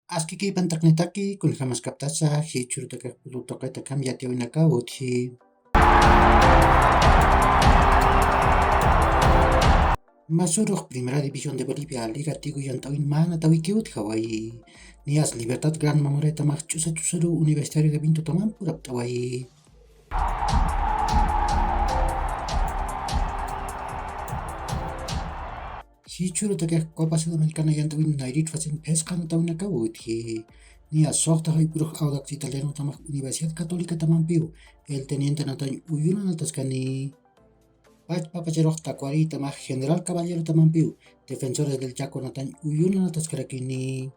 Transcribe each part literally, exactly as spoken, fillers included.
Aski kipantaqnitaki kunjamaskaptasa jichhurutakax pulutuqaytakam yatiyawinakaw utji. Masurux Primera División de Bolivia Liga Tigo yant'awin manatawiki utjawayi. Niyas Libertad Gran Mamoreta max ch'usa ch'usaru Universitario de Vinto taman purapt'awayi. Jichhurutakax Copa Sudamericana yant'awin nayrit facin phisqanatawinakaw utji. Niyas soxta jaypurux Audax Italiano tamax Universidad Católica tamampiw El Teniente anatañ uyuna anataskani. Pachpapacharux Tacuarí tamax General Caballero tamampiw Defensores del Chaco anatañ uyuna anataskarakini.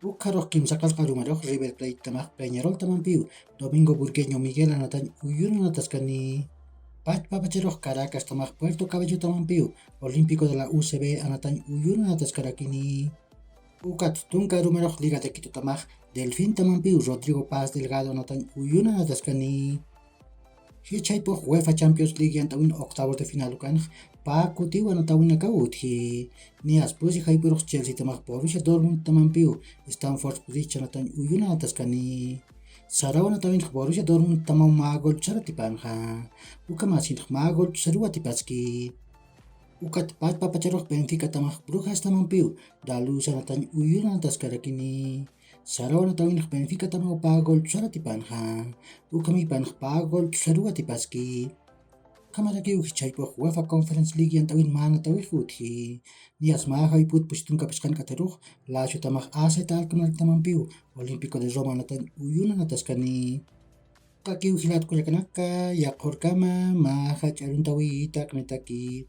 Ukharux kimsaqalqa rumarux River Plate tamax Peñarol tamampiw Domingo Burgueño Miguel anatañ uyuna anataskani. Pachpapacharux Caracas tamax Puerto Cabello tamampiw Olímpico de la U C B anatañ uyuna anataskarakini. Ukat tunka rumarux Liga de Quito tamax Delfín tamampiw Rodrigo Paz Delgado anatañ uyuna anataskani. Jichhaypux UEFA Champions League yant'awin octavos de final ukanx pä kutiw anatawinakaw utji. Niyas pusi jaypurux Chelsea tamax Borussia Dortmund tamampiw Stamford Bridge anatañ uyuna anataskani. Saraw anatawinx Borussia Dortmund tamaw mä gol ch'usar atipanxa. Ukhamasinx mä gol ch'usaruw atipaski. Ukat pachpapacharux Benfica tamax Brujas tamampiw Daluz anatañ uyuna anataskarakini. Saraw anatawinx Benfica tamaw pä gol ch'usar atipanxa. Ukhamipanx pä gol ch'usaruw atipaski. Ukhamarakiw jichhaypux UEFA Conference League yant'awin manatawix utji. Niyas mä jayput pusi tunka phisqan k'atharux Lazio tamax A Z Alkmaar tamampiw Olímpico de Roma anatañ uyuna anataskani. Ukakiw jilat kullakanaka, yaqhurkama mä jach'a aruntawitaqnitaki.